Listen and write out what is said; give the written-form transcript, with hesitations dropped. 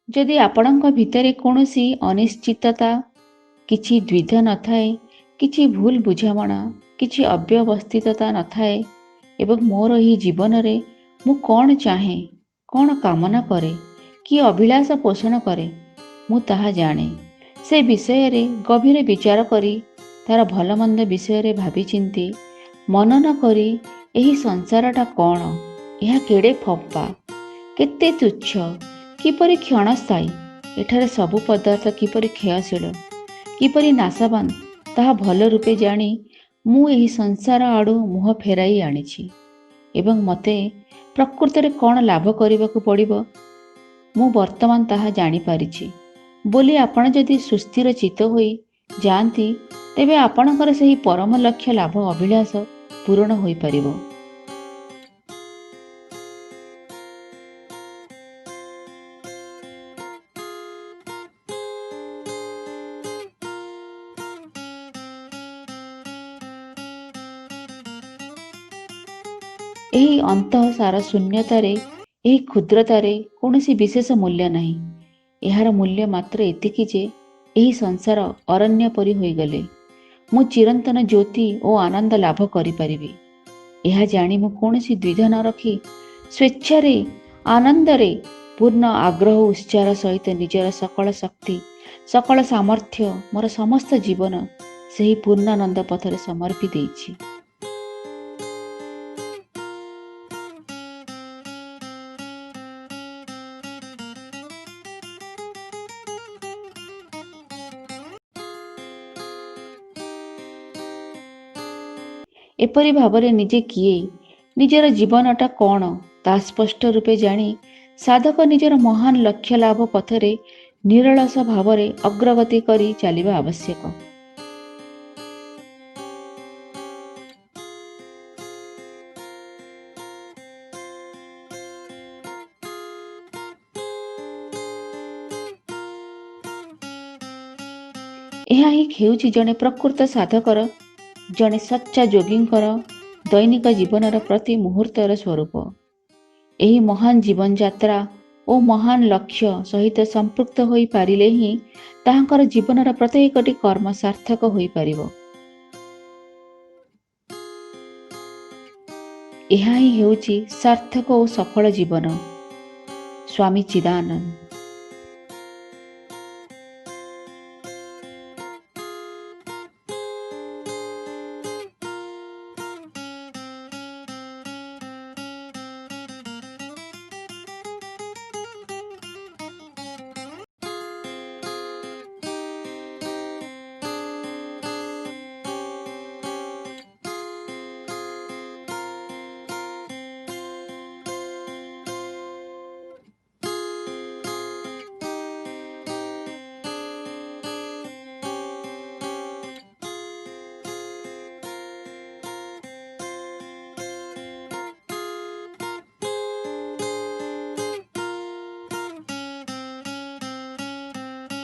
ଯଦି ଆପଣଙ୍କ ଭିତରେ କୌଣସି ଅନିଶ୍ଚିତତା, କିଛି ଦ୍ୱିଧା ନଥାଏ, କିଛି ଭୁଲ ବୁଝାମଣା, କିଛି ଅବ୍ୟବସ୍ଥିତତା ନଥାଏ ଏବଂ ମୋର ଏହି ଜୀବନରେ ମୁଁ କ'ଣ ଚାହେଁ, କ'ଣ କାମନା କରେ, କି ଅଭିଳାଷ ପୋଷଣ କରେ, ମୁଁ ତାହା ଜାଣେ, ସେ ବିଷୟରେ ଗଭୀର ବିଚାର କରି ତା'ର ଭଲମନ୍ଦ ବିଷୟରେ ଭାବିଚିନ୍ତି ମନନ କରି ଏହି ସଂସାରଟା କ'ଣ, ଏହା କେଡ଼େ ଫମ୍ପା, କେତେ ତୁଚ୍ଛ, କିପରି କ୍ଷଣସ୍ଥାୟୀ, ଏଠାରେ ସବୁ ପଦାର୍ଥ କିପରି କ୍ଷୟଶୀଳ, କିପରି ନାଶବାନ, ତାହା ଭଲ ରୂପେ ଜାଣି ମୁଁ ଏହି ସଂସାର ଆଡ଼ୁ ମୁହଁ ଫେରାଇ ଆଣିଛି ଏବଂ ମୋତେ ପ୍ରକୃତରେ କ'ଣ ଲାଭ କରିବାକୁ ପଡ଼ିବ ମୁଁ ବର୍ତ୍ତମାନ ତାହା ଜାଣିପାରିଛି ବୋଲି ଆପଣ ଯଦି ସୁସ୍ଥିର ଚିତ୍ତ ହୋଇ ଯାଆନ୍ତି, ତେବେ ଆପଣଙ୍କର ସେହି ପରମ ଲକ୍ଷ୍ୟ ଲାଭ ଅଭିଳାଷ ପୂରଣ ହୋଇପାରିବ। ଏହି ଅନ୍ତଃସାର ଶୂନ୍ୟତାରେ, ଏହି କ୍ଷୁଦ୍ରତାରେ କୌଣସି ବିଶେଷ ମୂଲ୍ୟ ନାହିଁ। ଏହାର ମୂଲ୍ୟ ମାତ୍ର ଏତିକି ଯେ ଏହି ସଂସାର ଅରଣ୍ୟ ପରି ହୋଇଗଲେ ମୁଁ ଚିରନ୍ତନ ଜ୍ୟୋତି ଓ ଆନନ୍ଦ ଲାଭ କରିପାରିବି। ଏହା ଜାଣି ମୁଁ କୌଣସି ଦ୍ୱିଧା ନ ରଖି ସ୍ୱେଚ୍ଛାରେ, ଆନନ୍ଦରେ, ପୂର୍ଣ୍ଣ ଆଗ୍ରହ ଉତ୍ସାହର ସହିତ ନିଜର ସକଳ ଶକ୍ତି, ସକଳ ସାମର୍ଥ୍ୟ, ମୋର ସମସ୍ତ ଜୀବନ ସେହି ପୂର୍ଣ୍ଣାନନ୍ଦ ପଥରେ ସମର୍ପି ଦେଇଛି। ଏପରି ଭାବରେ ନିଜେ କିଏ, ନିଜର ଜୀବନଟା କ'ଣ ତାହା ସ୍ପଷ୍ଟ ରୂପେ ଜାଣି ସାଧକ ନିଜର ମହାନ ଲକ୍ଷ୍ୟ ଲାଭ ପଥରେ ନିରଳସ ଭାବରେ ଅଗ୍ରଗତି କରି ଚାଲିବା ଆବଶ୍ୟକ। ଏହା ହିଁ ହେଉଛି ଜଣେ ପ୍ରକୃତ ସାଧକର, ଜଣେ ସଚ୍ଚା ଯୋଗୀଙ୍କର ଦୈନିକ ଜୀବନର ପ୍ରତି ମୁହୂର୍ତ୍ତର ସ୍ୱରୂପ। ଏହି ମହାନ ଜୀବନଯାତ୍ରା ଓ ମହାନ ଲକ୍ଷ୍ୟ ସହିତ ସମ୍ପୃକ୍ତ ହୋଇପାରିଲେ ହିଁ ତାହାଙ୍କର ଜୀବନର ପ୍ରତ୍ୟେକଟି କର୍ମ ସାର୍ଥକ ହୋଇପାରିବ। ଏହା ହିଁ ହେଉଛି ସାର୍ଥକ ଓ ସଫଳ ଜୀବନ। ସ୍ୱାମୀ ଚିଦାନନ୍ଦ।